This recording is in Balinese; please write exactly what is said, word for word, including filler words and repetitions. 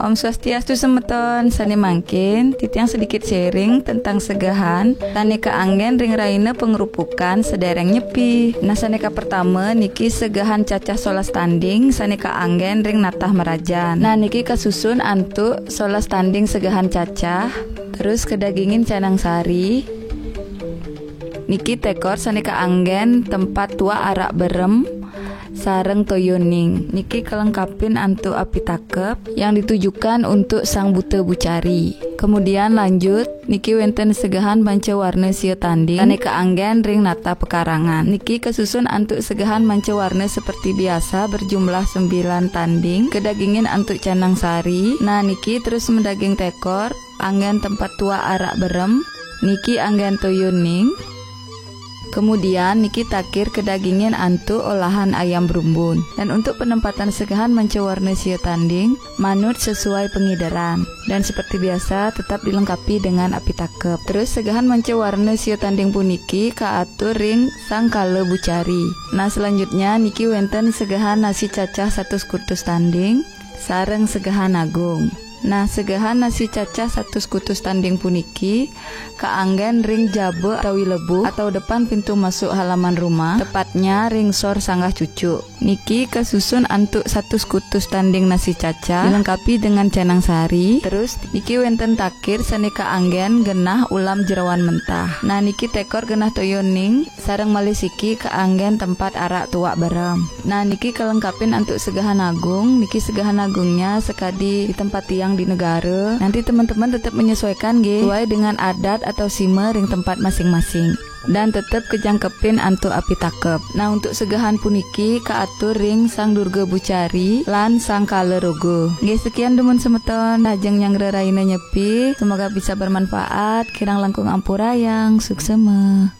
Om Swastiastu semeton, sane mangkin titiang sedikit sharing tentang segehan sane kaanggen ring rahina pangrupukan sedereng Nyepi. Nah, sane kapertama niki segehan cacah solas tanding sane kaanggen ring natah merajan. Nah, niki kasusun antuk solas tanding segehan cacah, terus kadagingin canang sari. Niki tekor sane kaanggen tempat tuak arak berem sareng toya uning. Niki kalengkapin antuk apitakep yang ditujukan untuk Sang Buta Bucari. Kemudian lanjut, niki wenten segehan manca warna sia tanding sane kaanggen ring natah pekarangan. Niki kasusun antuk segehan manca warna seperti biasa berjumlah sembilan tanding, kadagingin antuk canang sari. Nah, niki terus madaging tekor, anggen tempat tuak arak berem, niki anggen toya uning. Kemudian niki takir kadagingin antuk olahan ayam berumbun. Dan untuk penempatan segehan manca warna sia tanding, manut sesuai pangideran. Dan seperti biasa, tetap dilengkapi dengan apitakep. Terus segehan manca warna sia tanding puniki kaatur ring sang kala bucari. Nah, selanjutnya niki wenten segehan nasi cacah satus kutus tanding sareng segehan agung. Nah, segehan nasi cacah satus kutus tanding puniki kaanggen ring jaba utawi lebuh atau depan pintu masuk halaman rumah, tepatnya ring sor sanggah cucuk. Niki kasusun antuk satus kutus tanding nasi cacah, dilengkapi dengan canang sari. Terus, niki wenten takir sane kaanggen genah ulam jerawan mentah. Nah, niki tekor genah toya uning, sareng malih siki kaanggen tempat arak tuak berem. Nah, niki kalengkapin antuk segehan agung. Niki segehan agungnya sakadi di tempat tiang di negara. Nanti teman-teman tetap menyesuaikan nggih, sesuai dengan adat atau sima ring tempat masing-masing. Dan tetap kajangkepin antuk apitakep. Nah, untuk segehan puniki kaatur ring Sang Durga Bucari lan Sang Kala Roga. Nggih, sekian dumun semeton, rahajeng nyanggra rahina Nyepi. Semoga bisa bermanfaat. Kirang langkung ampurayang. Suksema.